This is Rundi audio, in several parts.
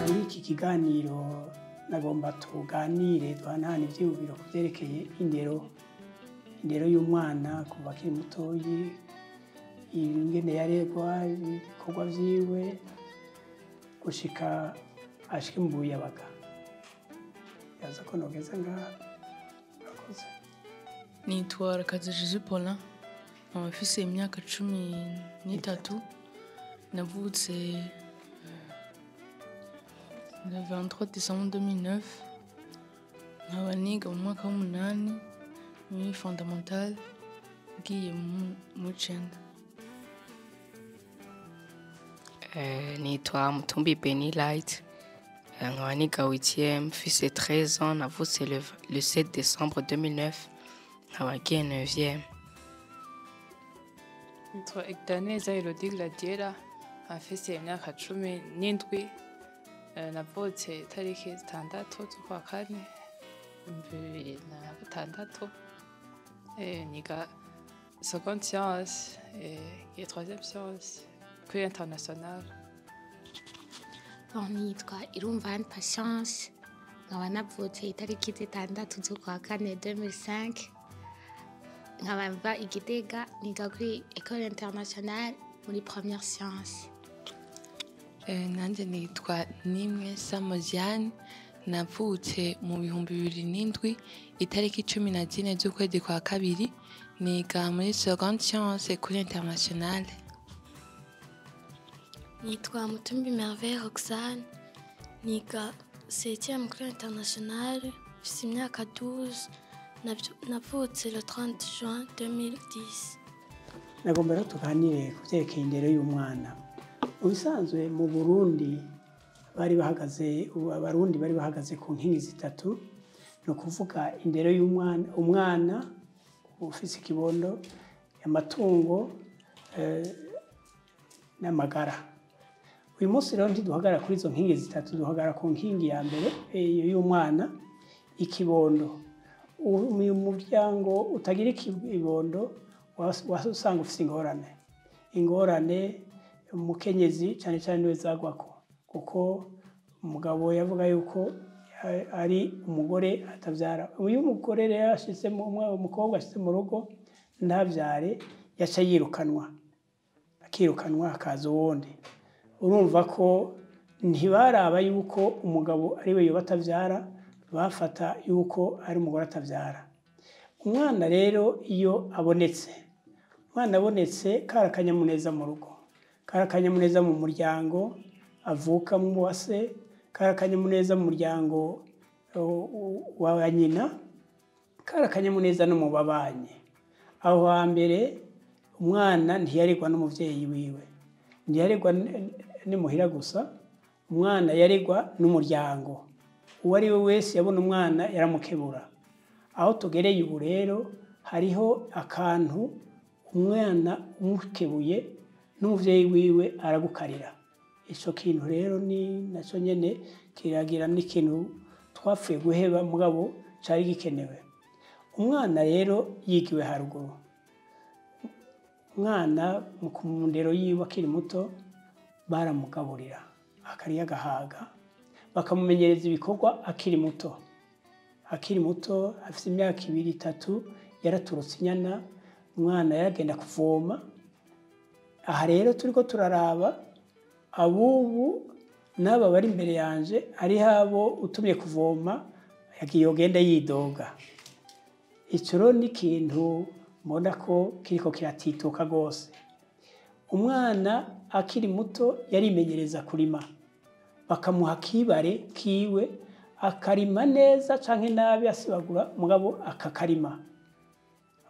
Muri iki kiganiro nagomba tuganire, duhanahane ivyiyumviro ku vyerekeye indero y'umwana kuva akiri mutoyi, ingene yaregwa, ibikorwa vyiwe gushika ashike mu buyabaga. Yaza ko nogeza ngaha. Murakoze. Nitwa Rakaza Jesus Paulin, nkaba mfise imyaka 13. Navutse le 23 décembre 2009, nkaba niga mu mwaka w'umunani muri fondamental, ngiye mu w'icenda. Nitwa Mutumbi Benny Light, nkaba niga 8e, mfise 13 ans, navutse le 7 décembre 2009, nkaba ngiye 9e. Nitwa Igdaneza Elodie Gladiera, mfise imyaka 17, navutse itariki 6 z'ukwa kane 2006, niga seconde science et troisième science kuri international. Bon, nitwa Irumvani Patience, nkaba navutse itariki 6 z'ukwa kane 2005, nkaba mva i Gitega, niga kuri Ecole Internationale muri première science. Nanjye nitwa Nimwe Samoziane, navutse mu 2007, itariki 14 z'ukwezi kwa kabiri, niga muri seconde science kuri internationale. Nitwa Mutumbi Merveille Roxane, niga 7e kuri international, mfise imyaka 12, navutse le 30 juin 2010. Nagomba rero tuganire ku vyerekeye indero y'umwana. Mu bisanzwe mu Burundi bari bahagaze, ubu Abarundi bari bahagaze ku nkingi zitatu, ni ukuvuga indero y'umwana, umwana ufise ikibondo, amatungo n'amagara. Uyu munsi rero ntiduhagarara kuri izo nkingi zitatu, duhagarara ku nkingi ya mbere, y'umwana, ikibondo. Uyu muryango utagira ikibondo wasanga ufise ingorane. Ingorane umukenyezi cyane cyane niwe zagwako, kuko umugabo yavuga yuko ari umugore atavyara. Uyu mugore rero ashitse mu umukobwa ashitse mu rugo ntavyare, yaca yirukanwa, akirukanwa hakaza uwundi. Urumva ko ntibaraba yuko umugabo ari we yoba atavyara, bafata yuko ari umugore atavyara. Umwana rero iyo abonetse, umwana abonetse kari akanyamuneza mu rugo, kari akanyamuneza mu muryango avukamo wa se, kari akanyamuneza mu muryango wa nyina, kari akanyamuneza no mu babanyi. Aho hambere umwana ntiyaregwa n'umuvyeyi wiwe, ntiyaregwa n'imuhira gusa, umwana yaregwa n'umuryango. Uwo ari we wese yabona umwana yaramukebura. Aho tugereye ubu rero hariho akantu umwana umukebuye n'umuvyeyi wiwe aragukarira. Ico kintu rero ni naco nyene kiragira n'ikintu twapfuye guheba, mugabo cari gikenewe. Umwana rero yigiwe haruguru. Umwana mu ndero yiwe akiri muto baramugaburira akarya agahaga, bakamumenyereza ibikorwa akiri muto. Akiri muto afise imyaka 2, 3 yaraturutse inyana, umwana yaragenda kuvoma. Aha rero turiko turaraba abubu n'aba bari imbere yanje, ari habo utumye kuvoma yagiye ogenda yidoga. Ico rero ni ikintu mbona ko kiriko kiratituka gose. Umwana akiri muto yarimenyereza kurima, bakamuha akibare kiwe akarima neza canke nabi asibagura, mugabo akakarima.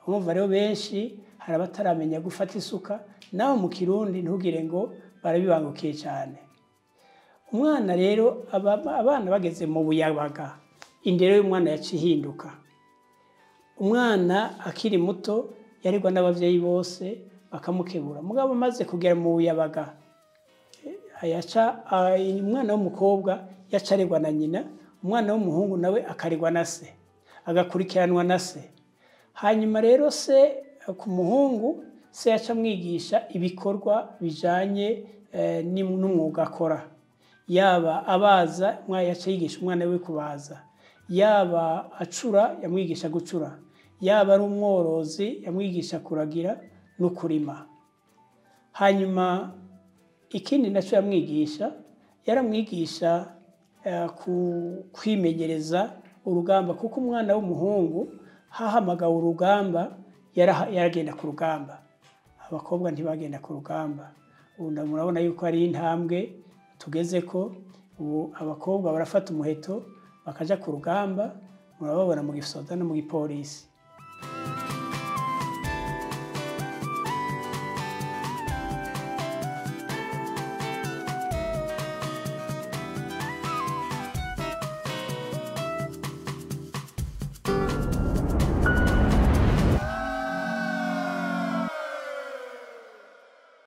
Urumva rero benshi hari abataramenya gufata isuka, naho mu Kirundi ntugire ngo barabibangukiye cyane. Umwana rero abana bageze mu buyabaga, indero y'umwana yaciye ihinduka. Umwana akiri muto yaregwa n'abavyeyi bose bakamukebura, mugabo amaze kugera mu buyabaga yaca umwana w'umukobwa yaca aregwa na nyina, umwana w'umuhungu nawe akaregwa na se, agakurikiranwa na se. Hanyuma rero se ku muhungu, se yaca amwigisha ibikorwa bijanye n'umwuga akora, yaba abaza, yaca yigisha umwana we kubaza, yaba acura yamwigisha gucura, yaba ari umworozi yamwigisha kuragira no kurima. Hanyuma ikindi nacyo yamwigisha, yaramwigisha kwimenyereza urugamba, kuko umwana w'umuhungu hahamagawe urugamba yaragenda ku rugamba, abakobwa ntibagenda ku rugamba. Ubu murabona yuko ari intambwe tugeze ko ubu abakobwa barafata umuheto bakaja ku rugamba, murababona mu gisoda no mu gipolisi.